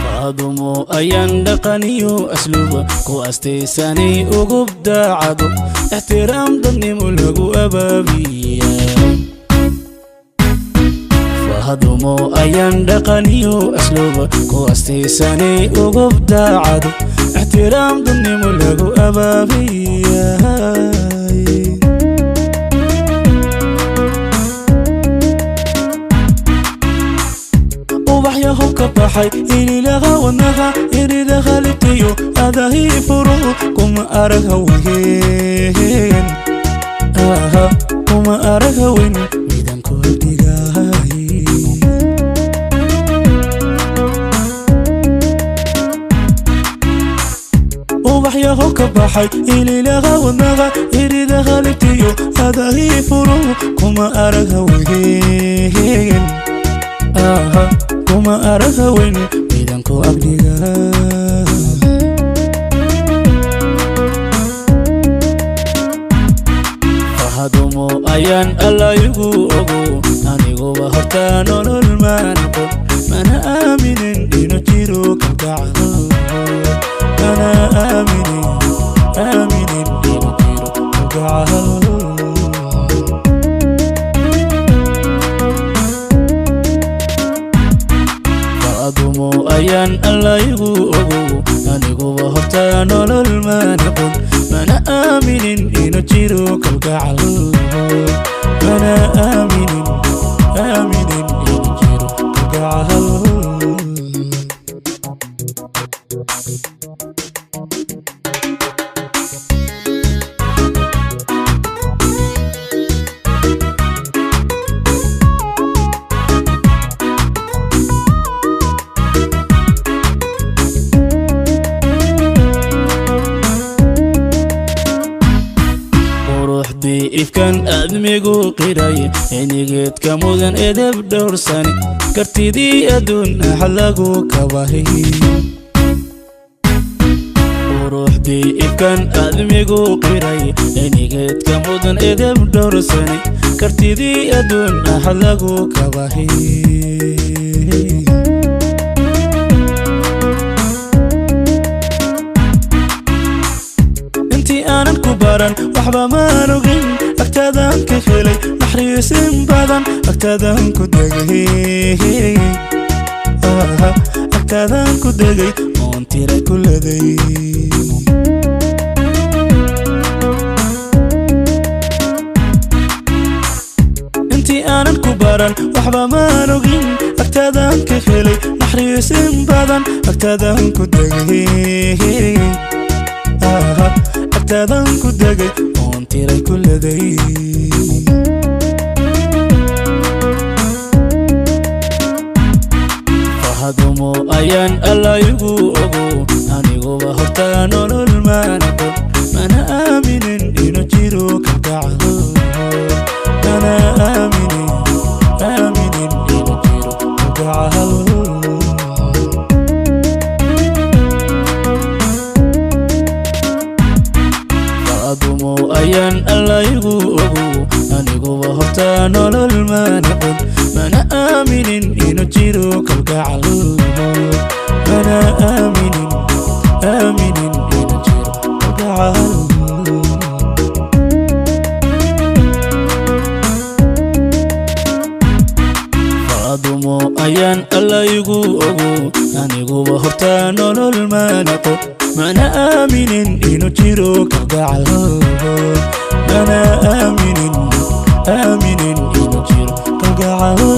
Faadumo ayaan dhaqaniyo asluuba ku astaysanay ugub daacado, ixtiraam dadnimo lagu abaabiya. Faadumo ayaan dhaqaniyo asluuba ku astaysanay ugub daacado, ixtiraam dadnimo lagu abaabiya. Ubaxyahow ka baxay ililaha wadnaha, iridaha libtayo adahii furo, kuma arag haween, aha, kuma arag haween midanku dhigay. Ubaxyahow ka baxay ililaha wadnaha, iridaha libtayo adahii furo, kuma arag haween, aha, kuma arag haween midanku agdhiga. Fahadumo ayaan Alla igu ogo, aniguba hortaa nolol maanaqon, mana aaminin inuu jiro kalgacalo, mana aaminin, aaminin inuu jiro kalgacalo. Faadumo ayaan Alla igu ogo, aniguba hortaa nolol maanaqon, mana aaminin inuu jiro kalgacalo, mana aaminin, aaminin inuu jiro kalgacalo. Quruxdii ifkan aadmigu qiray, inigeedka mudan edeb dhowrsani, kartidii adduun axad lagu kabahay. Quruxdii ifkan aadmigu qiray, inigeedka mudan edeb dhowrsani, kartidii adduun axad lagu kabahay. Intii aanan ku baran waxba maan ogin, agtaadaan ka helay naxariisin badan, agtaadaan ku degay, aha, agtaadaan ku degay oon tira ku leday. Intii aanan ku baran waxba maan ogin, agtaadaan ka helay naxariisin badan, agtaadaan ku degay, aha, agtaadaan ku degay oon tiray ku leday. Fahadumo ayaan Alla igu ogo, aniguba hortaa nolol maanaqon, mana aaminin inuu jiro kalgacalo, mana aaminin, aaminin inuu jiro kalgacalo. Faadumo ayaan Alla igu ogo, aniguba hortaa nolol maanaqon, mana aaminin inuu jiro kalgacalo, mana aaminin, aaminin inuu jiro kalgacalo. Faadumo ayaan Alla igu ogo, aniguba hortaa nolol maanaqon, mana aaminin inuu jiro kalgacalo, mana aaminin, aaminin inuu jiro kalgacalo.